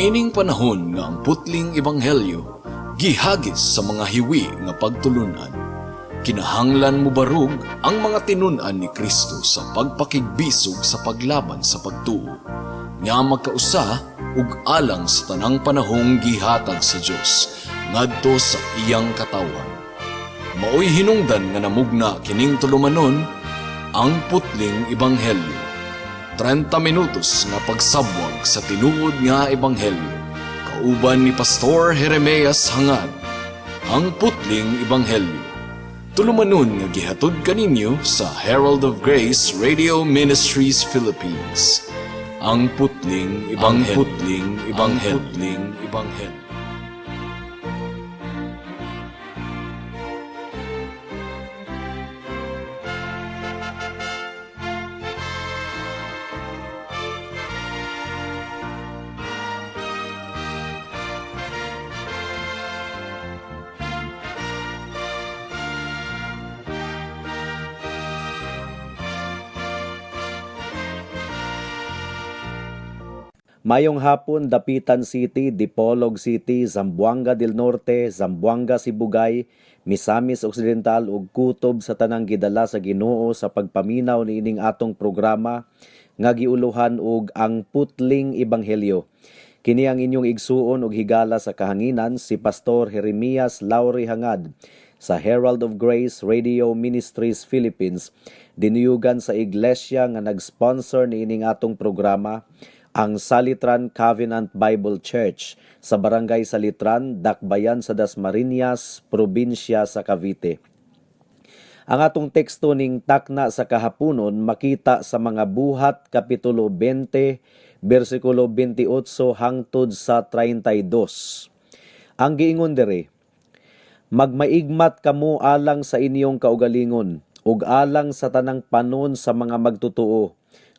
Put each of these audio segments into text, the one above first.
Niining panahon nga ang putling ebanghelyo gihagis sa mga hiwi nga pagtulunan, kinahanglan mobarog ang mga tinun-an ni Kristo sa pagpakigbisog sa paglaban sa pagtuo nga magkausa ug alang sa tanang panahong gihatag sa Dios ngadto sa iyang katawhan. Maoy hinungdan nga namugna kining tulumanon, Ang Putling Ebanghelyo. 30 minutos nga pagsabwag sa tinuod nga ebanghelyo. Kauban ni Pastor Jeremias Hangad. Ang Putling Ebanghelyo. Tulumanon nga gihatod kaninyo sa Herald of Grace Radio Ministries Philippines. Ang Putling Ebanghelyo. Ang Putling Ebanghelyo. Putling Ebanghelyo. Mayong hapon, Dapitan City, Dipolog City, Zamboanga del Norte, Zamboanga Sibugay, Misamis Occidental ug kutob sa tanang gidala sa Ginoo sa pagpaminaw niining atong programa nga giuluhan og Ang Putling Ebanghelyo. Kini ang inyong igsuon ug higala sa kahanginan, si Pastor Jeremias Lauri Hangad sa Herald of Grace Radio Ministries Philippines, dinuyugan sa iglesia nga nag-sponsor niining atong programa, ang Salitran Covenant Bible Church sa Barangay Salitran, Dakbayan sa Dasmariñas, probinsya sa Cavite. Ang atong teksto ning takna sa kahaponon makita sa Mga Buhat Kapitulo 20, bersikulo 28 hangtod sa 32. Ang giingon diri, "Magmaigmat kamo alang sa inyong kaugalingon ug alang sa tanang panon sa mga magtotoo,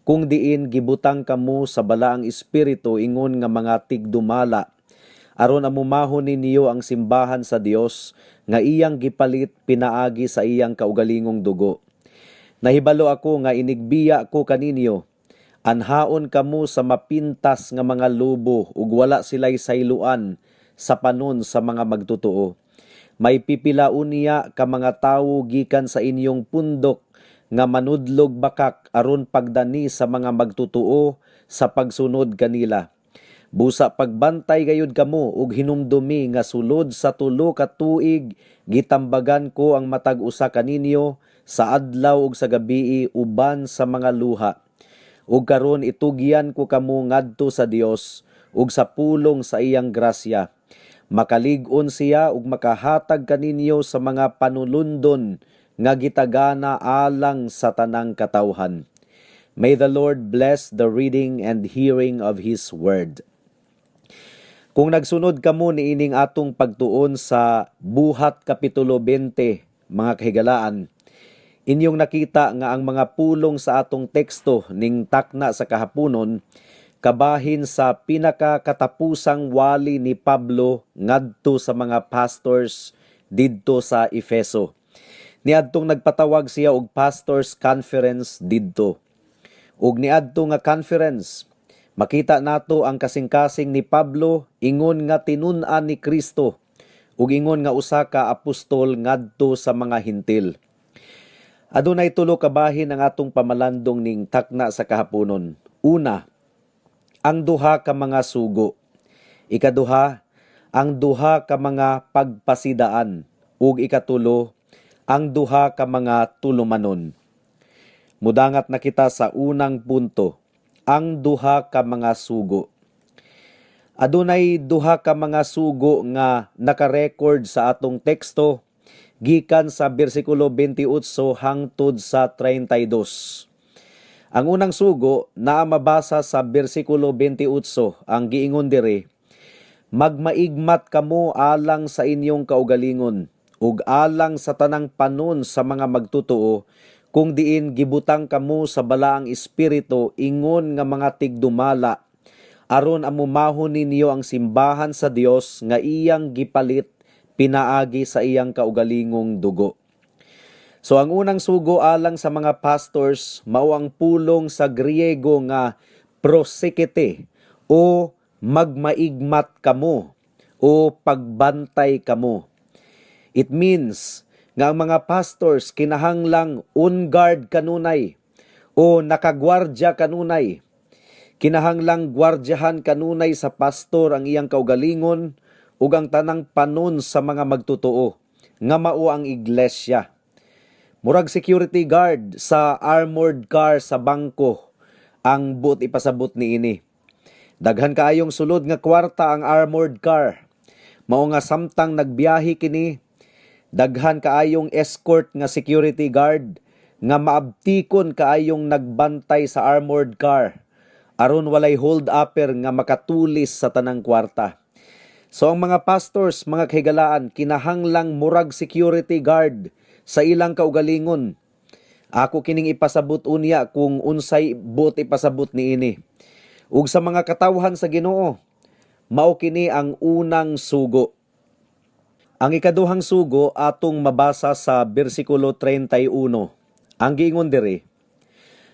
kung diin gibutang kamo sa Balaang Espiritu ingon nga mga tigdumala, aron amumahon ninyo ang simbahan sa Dios nga iyang gipalit pinaagi sa iyang kaugalingong dugo. Nahibalo ako nga inigbiya ko kaninyo, anhaon kamo sa mapintas nga mga lobo ug wala sila'y sayloan sa panon sa mga magtotoo. May pipila unya ka mga tawo gikan sa inyong pundok nga manudlog bakak aron pagdani sa mga magtotoo sa pagsunod kanila. Busa pagbantay gayud kamo ug hinumdumi nga sulod sa 3 ka tuig gitambagan ko ang matag usa kaninyo sa adlaw ug sa gabii uban sa mga luha. Ug karon itugyan ko kamo ngadto sa Dios ug sa pulong sa iyang grasya. Makalig-on siya ug makahatag kaninyo sa mga panulundon nga gitagana alang sa tanang katawhan." May the Lord bless the reading and hearing of His word. Kung nagsunod kamo niining atong pagtuon sa Buhat Kapitulo 20, mga kahigalaan, inyong nakita nga ang mga pulong sa atong teksto ning takna sa kahaponon kabahin sa pinakakatapusang wali ni Pablo ngadto sa mga pastors didto sa Efeso. Niadtong nagpatawag siya og pastors conference didto. Ug niadto nga conference, makita nato ang kasing-kasing ni Pablo ingon nga tinun-an ni Kristo ug ingon nga usa ka apostol ngadto sa mga Hintil. Adunay tulo ka bahin ang atong pamalandong ning takna sa kahaponon. Una, ang duha ka mga sugo. Ikaduha, ang duha ka mga pagpasidaan. Ug ikatulo, ang duha ka mga tulumanon. Mudangat na kita sa unang punto, ang duha ka mga sugo. Adunay duha ka mga sugo nga naka-record sa atong teksto gikan sa bersikulo 28 hangtod sa 32. Ang unang sugo naa mabasa sa bersikulo 28, ang giingon diri, "Magmaigmat kamo alang sa inyong kaugalingon ug alang sa tanang panon sa mga magtotoo, kung diin gibutang kamo sa Balaang Espiritu ingon nga mga tigdumala, aron amumahon ninyo ang simbahan sa Dios nga iyang gipalit pinaagi sa iyang kaugalingong dugo." So ang unang sugo alang sa mga pastors mao ang pulong sa Griego nga prosekete o Magmaigmat kamo o pagbantay kamo. It means nga ang mga pastors kinahanglang on guard kanunay o nakagwardya kanunay. Kinahanglang gwardyahan kanunay sa pastor ang iyang kaugalingon ug ang tanang panon sa mga magtotoo nga mao ang iglesia. Murag security guard sa armored car sa bangko ang buot ipasabot niini. Daghan kaayong sulod nga kwarta ang armored car. Mao nga samtang nagbiyahe kini, daghan kaayong escort nga security guard nga maabtikon kaayong nagbantay sa armored car aron walay hold upper nga makatulis sa tanang kwarta. So ang mga pastors, mga kahigalaan, kinahanglang murag security guard sa ilang kaugalingon. Ako kining ipasabot unya kung unsay buot ipasabot niini. Ug sa mga katawhan sa Ginoo, mao kini ang unang sugo. Ang ikaduhang sugo atong mabasa sa bersikulo 31. Ang giingon diri,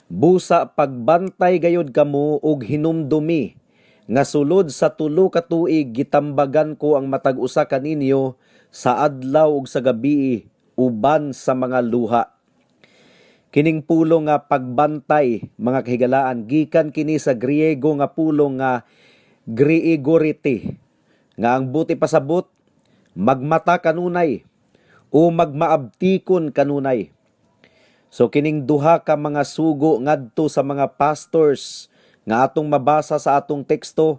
"Busa pagbantay gayod kamo ug hinumdumi nga sulod sa 3 ka tuig gitambagan ko ang matag usa kaninyo sa adlaw ug sa gabii uban sa mga luha." Kining pulong nga pagbantay, mga kahigalaan, gikan kini sa Griego nga pulong nga griegorete, nga ang buot ipasabot, magmata kanunay o magmaabtikon kanunay. So kining duha ka mga sugo ngadto sa mga pastors nga atong mabasa sa atong teksto,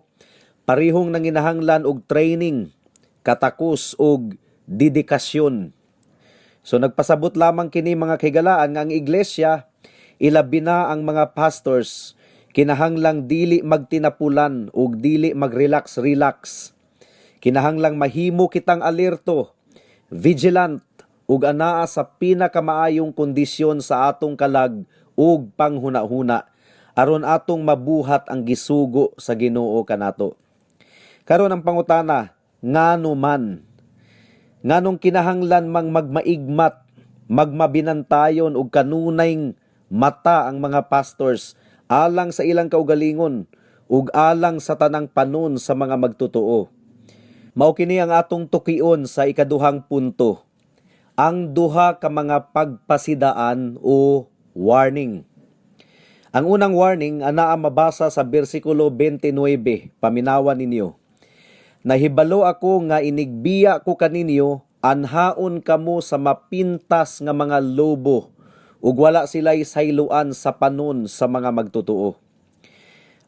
parihong nanginahanglan og training, katakos og dedikasyon. So nagpasabot lamang kini, mga kahigalaan, nga ang iglesia, ilabi na ang mga pastors, kinahanglang dili magtinapulan ug dili magrelax relax. Kinahanglang mahimo kitang alerto, vigilant ug anaa sa pinakamaayong kondisyon sa atong kalag ug panghunahuna aron atong mabuhat ang gisugo sa Ginoo kanato. Karon ang pangutana, ngano man? Nganong kinahanglan mang magmaigmat, magmabinantayon ug kanunay mata ang mga pastors alang sa ilang kaugalingon ug alang sa tanang panon sa mga magtotoo? Mao kini ang atong tukion sa ikaduhang punto. Ang duha ka mga pagpasidaan o warning. Ang unang warning anaa mabasa sa bersikulo 29, paminawan ninyo. "Nahibalo ako nga inigbiya ko kaninyo, anhaon kamo sa mapintas nga mga lobo ug wala sila'y sayloan sa panon sa mga magtotoo."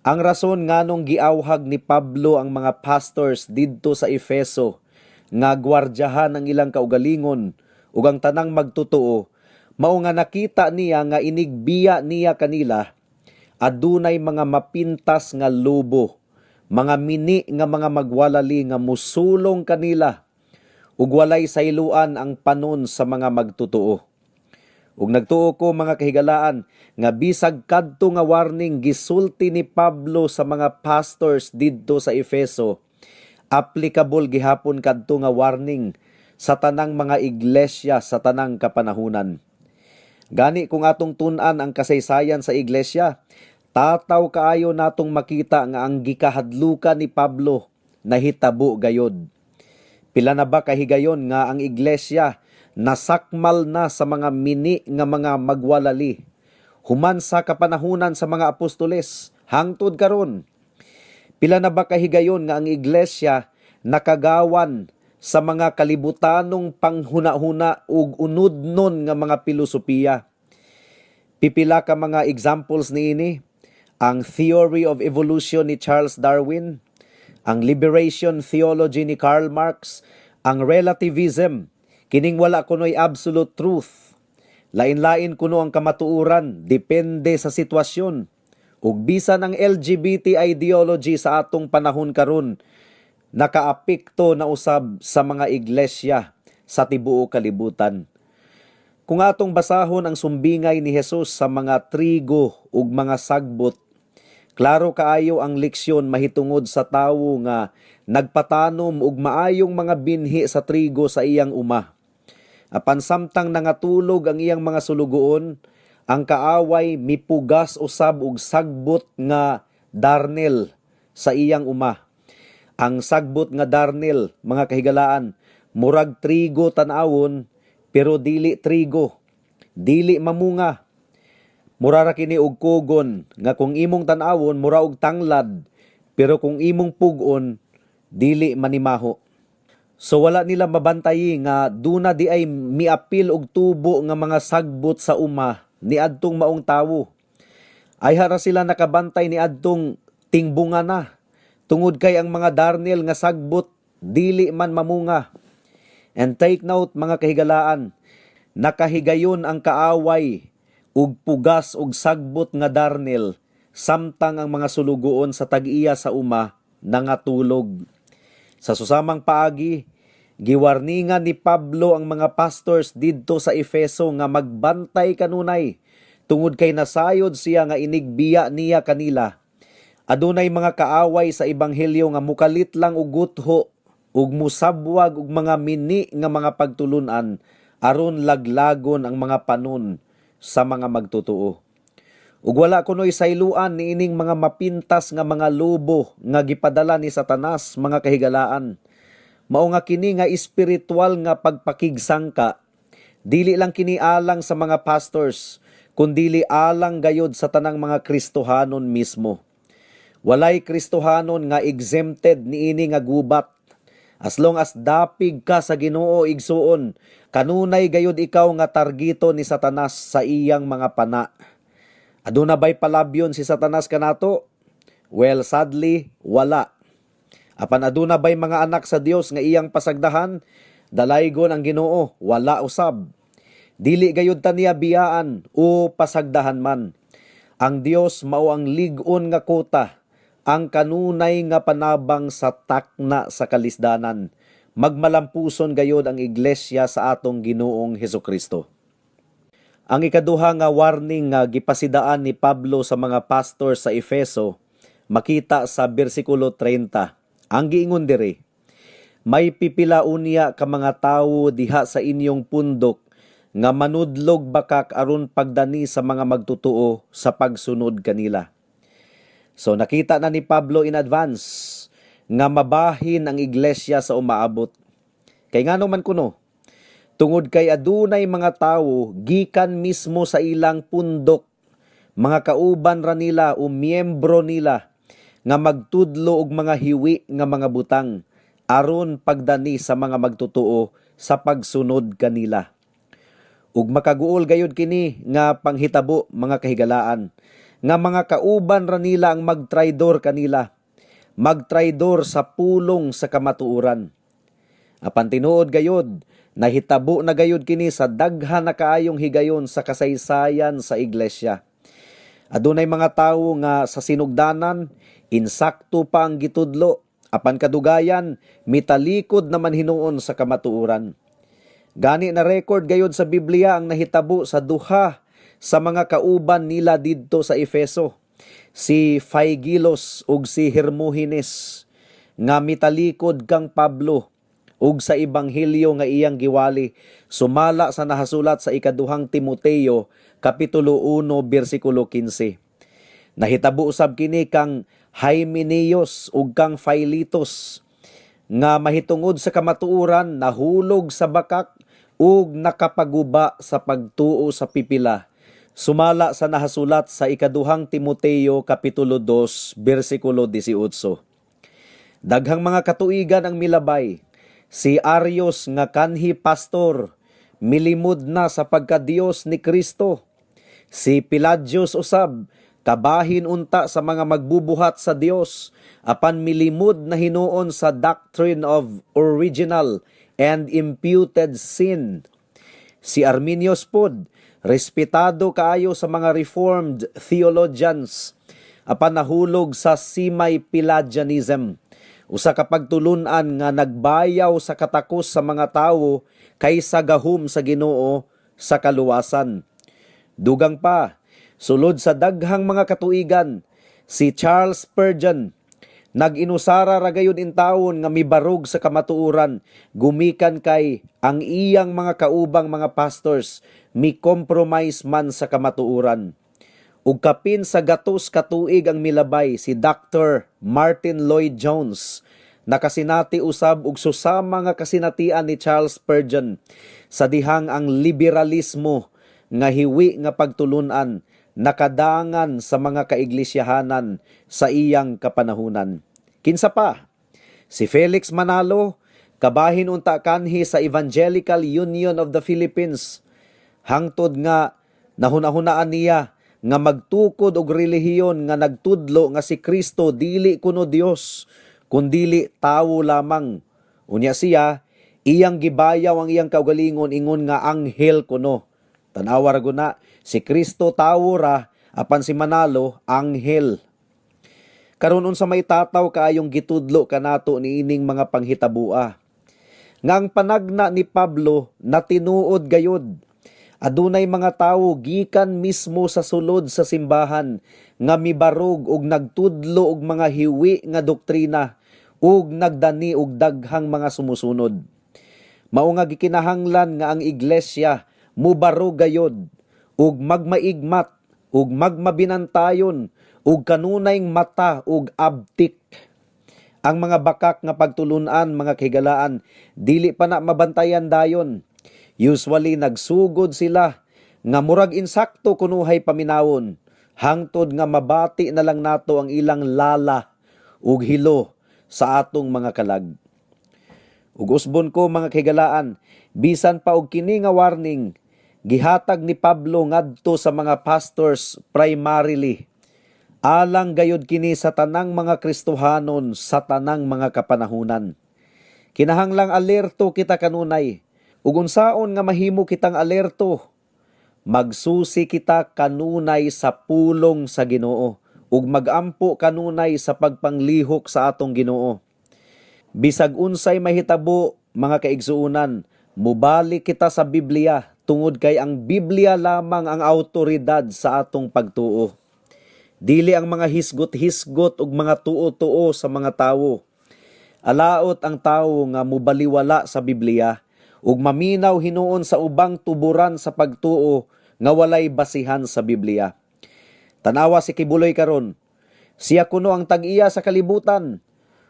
Ang rason nganong giawhag ni Pablo ang mga pastors didto sa Efeso nga gwardyahan ang ilang kaugalingon ug ang tanang magtotoo, mao nga nakita niya nga inigbiya niya kanila, adunay mga mapintas nga lobo, mga mini nga mga magwalali nga musulong kanila ug walay sayloan ang panon sa mga magtotoo. Ug nagtuo ko, mga kahigalaan, nga bisag kadto nga warning gisulti ni Pablo sa mga pastors didto sa Efeso, applicable gihapon kadto nga warning sa tanang mga iglesia sa tanang kapanahunan. Gani kung atong tun-an ang kasaysayan sa iglesia, tataw kaayo natong makita nga ang gikahadlukan ni Pablo nahitabo gayod. Pila na ba kahigayon nga ang iglesia nasakmal na sa mga mini nga mga magwalali human sa kapanahunan sa mga apostoles hangtod karon? Pila na ba kahigayon nga ang iglesia nakagawan sa mga kalibutanong panghuna-huna ug unudnon nga mga pilosopiya? Pipila ka mga examples niini: ang theory of evolution ni Charles Darwin, ang liberation theology ni Karl Marx, ang relativism, kining wala kuno'y absolute truth. Lain-lain kuno ang kamatuoran, depende sa sitwasyon. Ug bisan ang LGBT ideology sa atong panahon karon, nakaapekto na usab sa mga iglesia sa tibuok kalibutan. Kung atong basahon ang sumbingay ni Jesus sa mga trigo ug mga sagbot, klaro kaayo ang leksyon mahitungod sa tawo nga nagpatanom og maayong mga binhi sa trigo sa iyang uma. Apan samtang nangatulog ang iyang mga sulugoon, ang kaaway mipugas usab og sagbot nga darnel sa iyang uma. Ang sagbot nga darnel, mga kahigalaan, murag trigo tan-awon pero dili trigo, dili mamunga. Mura ra kini og kugon nga kung imong tan-awon mura og tanglad pero kung imong pug-on dili manimaho. So wala nila mabantayi nga duna diay miapil og tubo nga mga sagbot sa uma ni adtong maong tawo. Ayha ra sila nakabantay ni adtong tingbunga na tungod kay ang mga darnel nga sagbot dili man mamunga. And take note, mga kahigalaan, nakahigayon ang kaaway ug pugas og sagbot nga darnel samtang ang mga sulugoon sa tag-iya sa uma nangatulog. Sa susamang paagi, giwarningan ni Pablo ang mga pastors didto sa Efeso nga magbantay kanunay tungod kay nasayod siya nga inigbiya niya kanila. Adunay mga kaaway sa ebanghelyo nga mukalit lang og gutho ug musabwag og mga mini nga mga pagtulunan aron laglagon ang mga panon sa mga magtotoo. Ug wala kuno'y sayluan niining mga mapintas nga mga lobo nga gipadala ni Satanas, mga kahigalaan. Mao nga kini nga espiritual nga pagpakigsangka, dili lang kini alang sa mga pastors, kundili alang gayod sa tanang mga Kristohanon mismo. Walay Kristohanon nga exempted niini nga gubat. As long as dapig ka sa Ginoo, igsuon, kanunay gayod ikaw nga targito ni Satanas sa iyang mga pana. Aduna bay palabyon si Satanas kanato? Well, sadly, wala. Apan aduna bay mga anak sa Dios nga iyang pasagdahan? Dalaygon ang Ginoo, wala usab. Dili gayud ta niya biyaan o pasagdahan man. Ang Dios mao ang lig-on nga kota, ang kanunay nga panabang sa takna sa kalisdanan. Magmalampuson gayod ang iglesia sa atong Ginoong Hesukristo. Ang ikaduha nga warning nga gipasidaan ni Pablo sa mga pastor sa Efeso makita sa bersikulo 30. Ang giingon diri, "May pipila unya ka mga tawo diha sa inyong pundok nga manudlog bakak aron pagdani sa mga magtotoo sa pagsunod kanila." So nakita na ni Pablo in advance nga mabahin ang iglesia sa umaabot. Kay ngano man kuno? Tungod kay adunay mga tawo gikan mismo sa ilang pundok, mga kauban ra nila o miyembro nila nga magtudlo og mga hiwi nga mga butang aron pagdani sa mga magtotoo sa pagsunod kanila. Ug makaguol gayud kini nga panghitabo, mga kahigalaan, nga mga kauban ra nila ang magtraidor kanila, magtraidor sa pulong sa kamatuoran. Apan tinuod gayod, nahitabo na gayod kini sa daghan na kaayong higayon sa kasaysayan sa iglesia. Adunay mga tawo nga sa sinugdanan insakto pa ang gitudlo, apan kadugayan mitalikod naman hinuon sa kamatuoran. Gani na record gayod sa Biblia ang nahitabo sa duha sa mga kauban nila didto sa Efeso, si Phygelus ug si Hermogenes, nga mitalikod kang Pablo ug sa ebanghelyo nga iyang giwali sumala sa nahasulat sa Ikaduhang Timoteo kapitulo 1 bersikulo 15. Nahitabo usab kini kang Hymenaeus ug kang Philetus nga mahitungod sa kamatuoran nahulog sa bakak ug nakapaguba sa pagtuo sa pipila sumala sa nahasulat sa Ikaduhang Timoteo kapitulo 2 bersikulo 18. Daghang mga katuigan ang milabay. Si Arius nga kanhi pastor milimod na sa pagka-Dios ni Kristo. Si Pelagius usab kabahin unta sa mga magbubuhat sa Dios apan milimod na hinuon sa doctrine of original and imputed sin. Si Arminius pod, respetado kaayo sa mga Reformed theologians, apan nahulog sa semi-Pelagianism, usa ka pagtulun-an nga nagbayaw sa katakos sa mga tawo kaysa gahum sa Ginoo sa kaluwasan. Dugang pa, sulod sa daghang mga katuigan, si Charles Spurgeon nag-inusara ra gayud intawon nga mibarog sa kamatuoran gumikan kay ang iyang mga kaubang mga pastors mi compromise man sa kamatuoran. Ug kapin sa 100 ka tuig ang milabay, si Dr. Martin Lloyd Jones Nakasinati usab og susama nga kasinatian ni Charles Spurgeon sa dihang ang liberalismo nga hiwi nga pagtulunan nakadangan sa mga kaiglisyahanan sa iyang kapanahunan. Kinsa pa? Si Felix Manalo, kabahin unta kanhi sa Evangelical Union of the Philippines. Hangtod nga nahuna-hunaan niya nga magtukod og relihiyon nga nagtudlo nga si Kristo dili kuno Dios kundili tawo lamang. Unya siya, iyang gibayaw ang iyang kaugalingon ingon nga anghel kuno. Tanawa ra guna, si Kristo tawo ra, apan si Manalo anghel. Karon, unsa may tataw kaayong gitudlo kanato niining mga panghitabua? Nga ang panagna ni Pablo na tinuod gayud. Adunay mga tawo gikan mismo sa sulod sa simbahan nga mibarog og nagtudlo og mga hiwi nga doktrina ug nagdani og daghang mga sumusunod. Mao nga gikinahanglan nga ang iglesia mubarog gayod ug magmaigmat ug magmabinantayon ug kanunay mata ug abtik. Ang mga bakak nga pagtulunan, mga kahigalaan, dili pa na mabantayan dayon. Usually nagsugod sila nga murag insakto kunuhay paminawon hangtod nga mabati na lang nato ang ilang lala ug hilo sa atong mga kalag. Ug usbon ko, mga kahigalaan, bisan pa og kini nga warning gihatag ni Pablo ngadto sa mga pastors primarily, alang gayud kini sa tanang mga Kristohanon sa tanang mga kapanahunan. Kinahanglang alerto kita kanunay. Ug unsaon nga mahimo kitang alerto? Magsusi kita kanunay sa pulong sa Ginoo ug magampo kanunay sa pagpanglihok sa atong Ginoo. Bisag unsay mahitabo, mga kaigsuonan, mubalik kita sa Biblia tungod kay ang Biblia lamang ang autoridad sa atong pagtuo. Dili ang mga hisgot-hisgot ug mga tuo-tuo sa mga tawo. Alaot ang tawo nga mubaliwala sa Biblia ug maminaw hinuon sa ubang tuburan sa pagtuo nga walay basihan sa Biblia. Tanawa si Quiboloy karon. Siya kuno ang tag-iya sa kalibutan.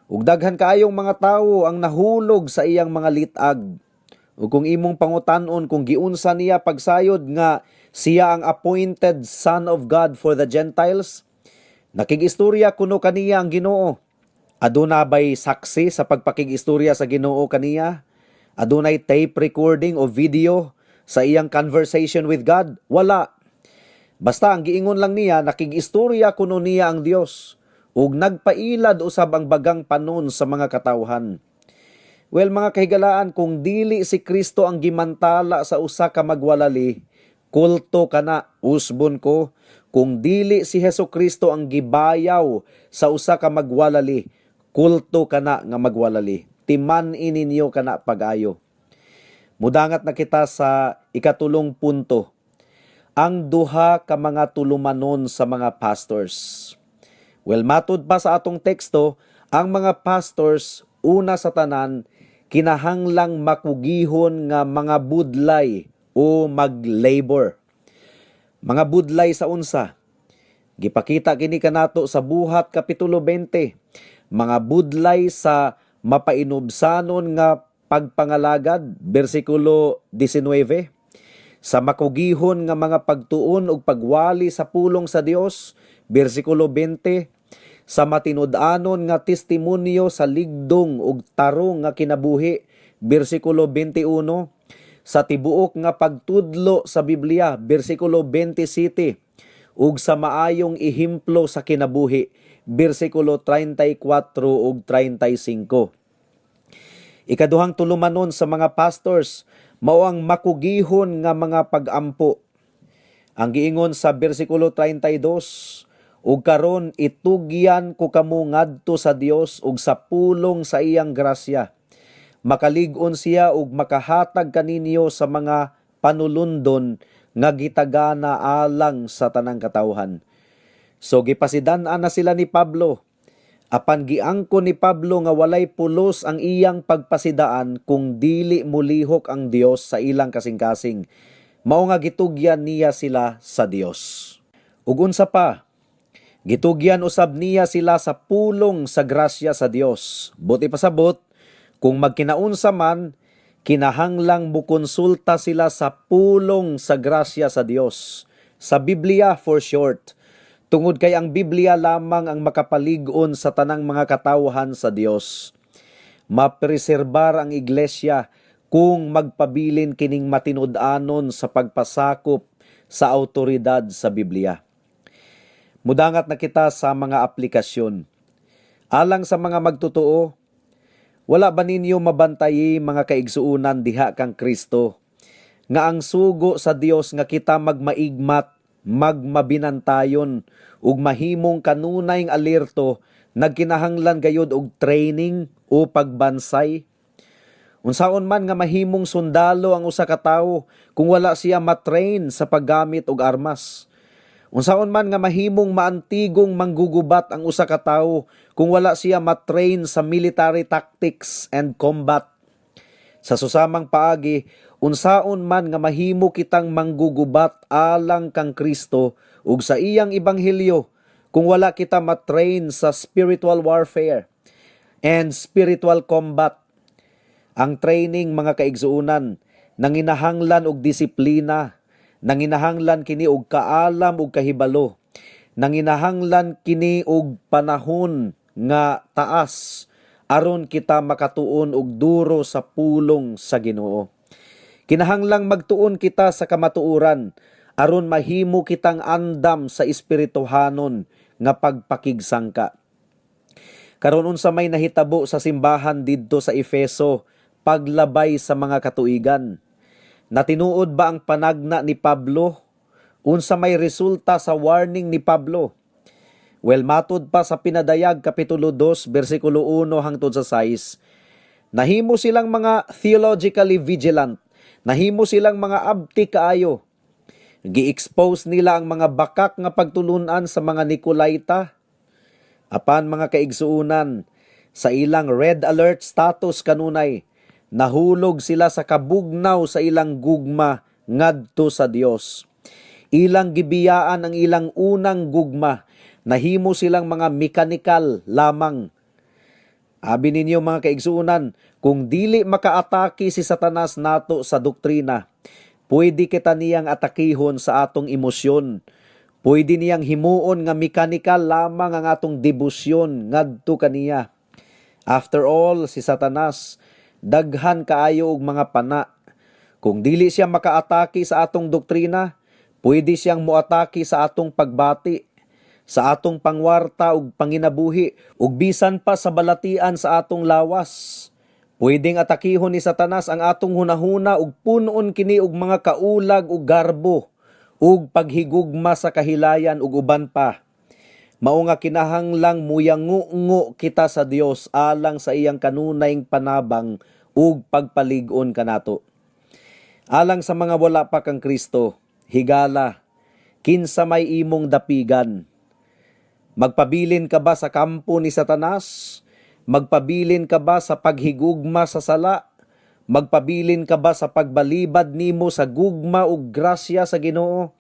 Ug daghan kaayong mga tawo ang nahulog sa iyang mga litag. Ug kung imong pangutan-on kung giunsa niya pagsayod nga siya ang appointed Son of God for the Gentiles, nakig-istorya kuno kaniya ang Ginoo. Aduna bay saksi sa pagpakig-istorya sa Ginoo kaniya? Adunay tape recording o video sa iyang conversation with God? Wala. Basta ang giingon lang niya, nakig-istorya kuno niya ang Dios ug nagpailad usab ang bagang panon sa mga katawhan. Well, mga kahigalaan, kung dili si Kristo ang gimantala sa usa ka magwalali, kulto kana. Usbon ko, kung dili si Hesus Kristo ang gibayaw sa usa ka magwalali, kulto kana nga magwalali. Timan-i ninyo kana pag-ayo. Mudangat na kita sa ikatulong punto. Ang duha ka mga tulumanon sa mga pastors. Well, matud pa sa atong teksto, ang mga pastors, una sa tanan, kinahanglang makugihon nga mga budlay o mag-labor. Mga budlay sa unsa? Gipakita kini kanato sa Buhat kapitulo 20. Mga budlay sa mapainubsanon nga pagpangalagad, bersikulo 19. Sa makugihon nga mga pagtuon ug pagwali sa pulong sa Dios, bersikulo 20. Sa matinud-anon nga testimonyo sa ligdong ug tarong nga kinabuhi, bersikulo 21. Sa tibuok nga pagtudlo sa Biblia, bersikulo 27, ug sa maayong ehemplo sa kinabuhi, bersikulo 34 ug 35. Ikaduhang tulumanon sa mga pastors mao ang makugihon nga mga pag-ampo. Ang giingon sa bersikulo 32, "Ug karon itugyan ko kamo ngadto sa Dios ug sa pulong sa iyang grasya. Makalig-on siya ug makahatag kaninyo sa mga panulundon nga gitagana alang sa tanang katawhan." So gipasidan-an na sila ni Pablo. Apan giangkon ni Pablo nga walay pulos ang iyang pagpasidaan kung dili mulihok ang Dios sa ilang kasing-kasing. Mao nga gitugyan niya sila sa Dios. Ug unsa pa? Gitugyan usab niya sila sa pulong sa grasya sa Dios. Buot ipasabot, kung magkinaunsa man, kinahanglang mukonsulta sila sa pulong sa grasya sa Dios. Sa Biblia for short. Tungod kay ang Biblia lamang ang makapalig-on sa tanang mga katawhan sa Dios. Mapreserbar ang iglesia kung magpabilin kining matinud-anon sa pagpasakop sa autoridad sa Biblia. Mudangat na kita sa mga aplikasyon. Alang sa mga magtotoo, wala ba ninyo mabantayi, mga kaigsuunan diha kang Kristo, nga ang sugo sa Dios nga kita magmaigmat, magmabinantayon ug mahimong kanunayng alerto nagkinahanglan gayud og training o pagbansay? Unsaon man nga mahimong sundalo ang usa ka tawo kung wala siya matrain sa paggamit og armas? Unsaon man nga mahimong maantigong manggugubat ang usa ka tawo kung wala siya matrain sa military tactics and combat? Sa susamang paagi, unsaon man nga mahimo kitang manggugubat alang kang Kristo ug sa iyang ebanghelyo kung wala kita matrain sa spiritual warfare and spiritual combat? Ang training, mga kaigsuunan, nanginahanglan og disiplina, nanginahanglan kini og kaalam ug kahibalo, nanginahanglan kini og panahon nga taas aron kita makatuon og duro sa pulong sa Ginoo. Kinahanglang magtuon kita sa kamatuoran aron mahimo kitang andam sa espirituhanon nga pagpakigsangka. Karon, unsa may nahitabo sa simbahan didto sa Efeso paglabay sa mga katuigan? Natinuod ba ang panagna ni Pablo? Unsa may resulta sa warning ni Pablo? Well, matud pa sa Pinadayag kapitulo 2 bersikulo 1 hangtod sa 6, nahimo silang mga theologically vigilant. Nahimo silang mga abti kaayo. Gi-expose nila ang mga bakak nga pagtulunan sa mga Nicolaita. Apan, mga kaigsuunan, sa ilang red alert status kanunay, nahulog sila sa kabugnaw sa ilang gugma ngadto sa Dios. Ilang gibiyaan ang ilang unang gugma, nahimo silang mga mechanical lamang. Abi ninyo, mga kaigsuunan, kung dili makaatake si Satanas nato sa doktrina, pwede kita niyang atakihon sa atong emosyon. Pwede niyang himuon nga mechanical lamang ang atong debosyon ngadto kaniya. After all, si Satanas daghan kaayo og mga pana. Kung dili siya makaatake sa atong doktrina, pwede siyang moatake sa atong pagbati, sa atong pangwarta ug panginabuhi, ug bisan pa sa balatian sa atong lawas. Pwedeng atakihon ni Satanas ang atong hunahuna ug punon kini og mga kaulag ug garbo ug paghigugma sa kahilayan ug uban pa. Mao nga kinahanglang muyango-ngo kita sa Dios alang sa iyang kanunayng panabang ug pagpalig-on kanato. Alang sa mga wala pa kang Kristo, higala, kinsa may imong dapigan? Magpabilin ka ba sa kampo ni Satanas? Magpabilin ka ba sa paghigugma sa sala? Magpabilin ka ba sa pagbalibad nimo sa gugma ug grasya sa Ginoo?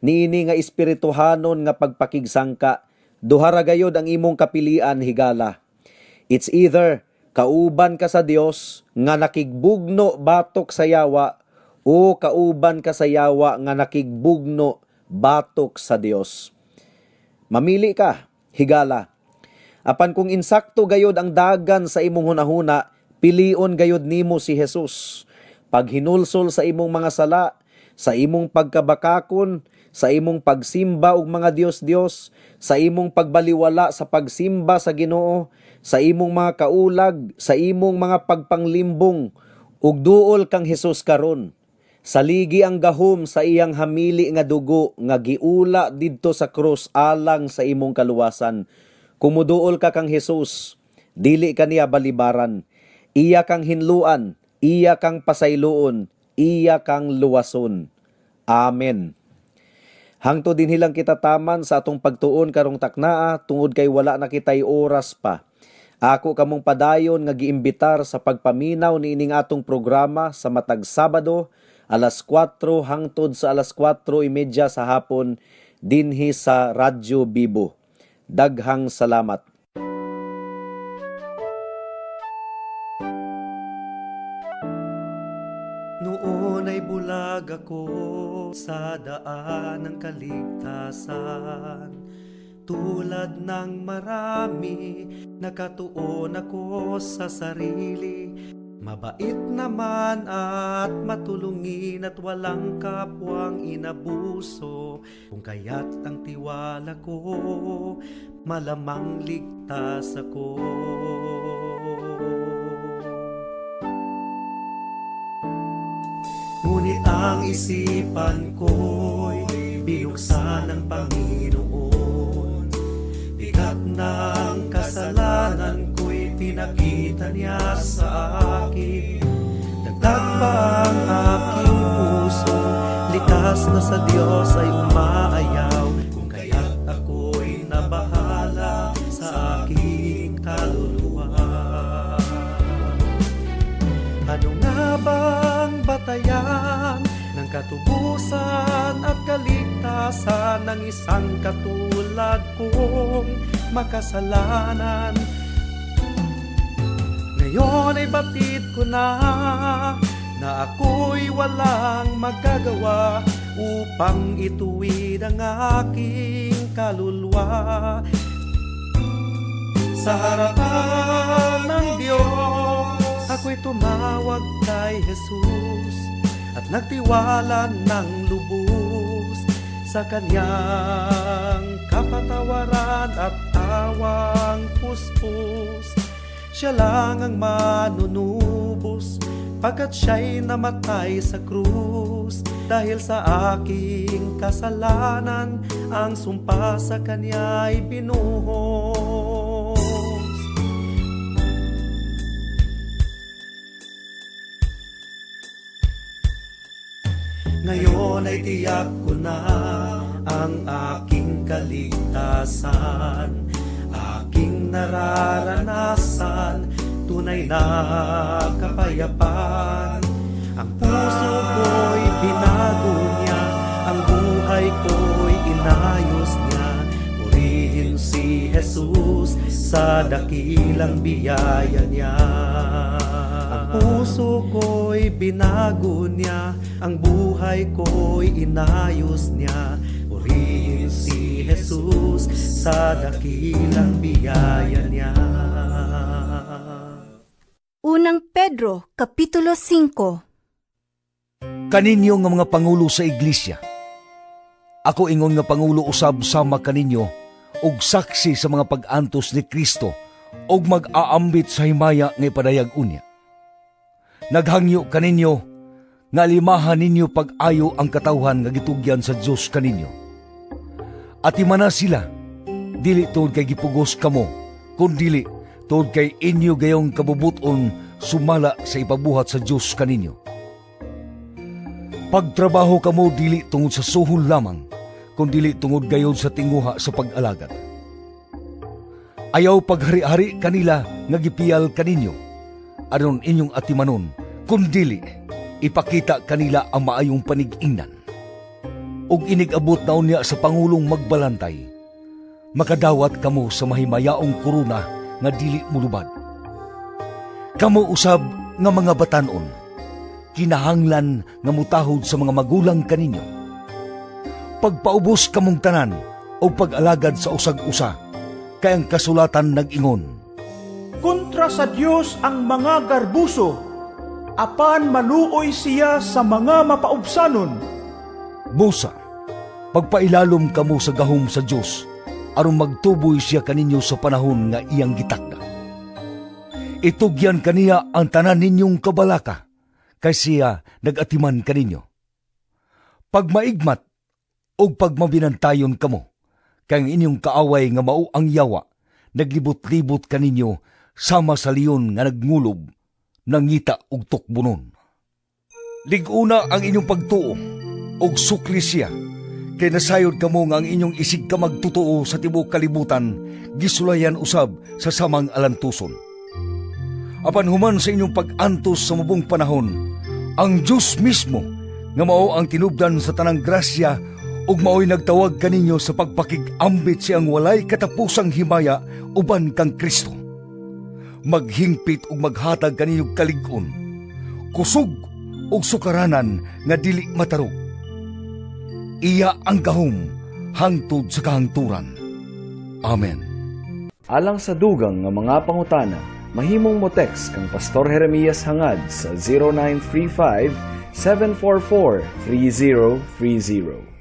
Niini nga espirituhanon nga pagpakigsangka, duha ra gayod ang imong kapilian, higala. It's either kauban ka sa Dios nga nakigbugno batok sa yawa o kauban ka sa yawa nga nakigbugno batok sa Dios. Mamili ka, higala. Apan kung insakto gayod ang dagan sa imong hunahuna, pilion gayod nimo si Jesus. Paghinulsol sa imong mga sala, sa imong pagkabakakon, sa imong pagsimba og mga dios-dios, sa imong pagbaliwala sa pagsimba sa Ginoo, sa imong mga kaulag, sa imong mga pagpanglimbong, ug duol kang Hesus karon. Saligi ang gahom sa iyang hamili nga dugo nga giula didto sa krus alang sa imong kaluwasan. Kung muduol ka kang Hesus, dili ka niya balibaran. Iya kang hinluan, iya kang pasayloon, iya kang luwason. Amen. Hangtod dinhi lang kita taman sa atong pagtuon karong taknaa tungod kay wala na kitay oras pa. Ako kamong padayon nga giimbitar sa pagpaminaw niining atong programa sa matag Sabado, alas 4 hangtod sa alas 4:30 sa hapon, dinhi lamang sa Putling Ebanghelyo. dinhi sa Radyo Bibo. Daghang salamat. Noon ay bulag ako sa daan ng kaligtasan. Tulad ng marami, nakatuon ako sa sarili. Mabait naman at matulungin at walang kapwang inabuso. Kung kaya't ang tiwala ko, malamang ligtas ako. Ngunit ang isipan ko'y binuksan ng Panginoon. Bigat ng kasalanan ko'y pinakita niya sa akin. Dagdag pa ang aking puso, likas na sa Diyos ay umaayaw. Kung kaya't ako'y nabahala sa aking kaluluwa. Ano nga bang batayan ng katubusan at kaligtasan ng isang katulad kong makasalanan? Ngayon ay batid ko na na ako'y walang magagawa upang ituwid ang aking kaluluwa. Sa harapan ng Diyos, ako'y tumawag kay Jesus at nagtiwala ng lubos sa kanyang kapatawaran at awang puspos. Siya lang ang manunubos pagkat siya'y namatay sa krus. Dahil sa aking kasalanan, ang sumpa sa kanya'y binuhos. Ngayon ay tiyak ko na ang aking kaligtasan, aking nararanasan, tunay na kapayapaan. Ang puso ko'y binago niya, ang buhay ko'y inayos niya. Purihin si Jesus sa dakilang biyaya niya. Ang puso ko'y binago niya, ang buhay ko'y inayos niya. Purihin si Jesus sa dakilang biyaya niya. Unang Pedro, Kapitulo 5. Kaninyo nga mga pangulo sa iglesia. Ako ingon nga pangulo usab sama kaninyo ug saksi sa mga pag-antos ni Kristo ug mag-aambit sa himaya nga ipadayag unya. Naghangyo kaninyo nga limahan ninyo pag-ayo ang katawhan nga gitugyan sa Dios kaninyo. Atimana sila, dili tuod kay gipugos kamo, kun dili tuod kay inyo gayong kabubuton sumala sa ipabuhat sa Dios kaninyo. Pagtrabaho kamo dili tungod sa suhol lamang, kun dili tungod gayod sa tinguha sa pag-alagad. Ayaw paghari-hari kanila nga gipiyal kaninyo, aron inyong atimanon, kun dili ipakita kanila ang maayong panig-ingnan. Ug inig-abot na unya sa pangulong magbalantay, makadawat kamo sa mahimayaong korona nga dili mulubad. Kamo usab nga mga batanon, kinahanglan nga mutahod sa mga magulang kaninyo. Pagpaubos kamong tanan o pag-alagad sa usag-usa, kay ang kasulatan nag-ingon, Kontra sa Dios ang mga garbuso, apan maluoy siya sa mga mapaubsanon. Busa, pagpailalom kamo sa gahom sa Dios, aron magtuboy siya kaninyo sa panahon nga iyang gitakda. Itugyan kaniya ang tanan ninyong kabalaka, kay siya nagatiman kaninyo. Pagmaigmat ug pagmabinantayon kamo, kay ang inyong kaaway nga mao ang yawa, naglibot-libot kaninyo sama sa leon nga nagngulub, nangita og tukbonon. Lig-una ang inyong pagtuo og sukli siya, kay nasayod kamo nga ang inyong isig ka magtotoo sa tibuok kalibutan gisulayan usab sa samang alantuson. Apan human sa inyong pag-antos sa mubong panahon, ang Dios mismo nga mao ang tinubdan sa tanang grasya Ug maoy nagtawag kaninyo sa pagpakig-ambit sa iyang walay katapusang himaya uban kang Kristo, maghingpit ug maghatag kaninyo kalig-on, kusog ug sukaranan nga dili matarog. Iya ang gahom hangtod sa kahangturan. Amen. Alang sa dugang nga mga pangutana, mahimong mo text kang Pastor Jeremias Hangad sa 0935 744 3030.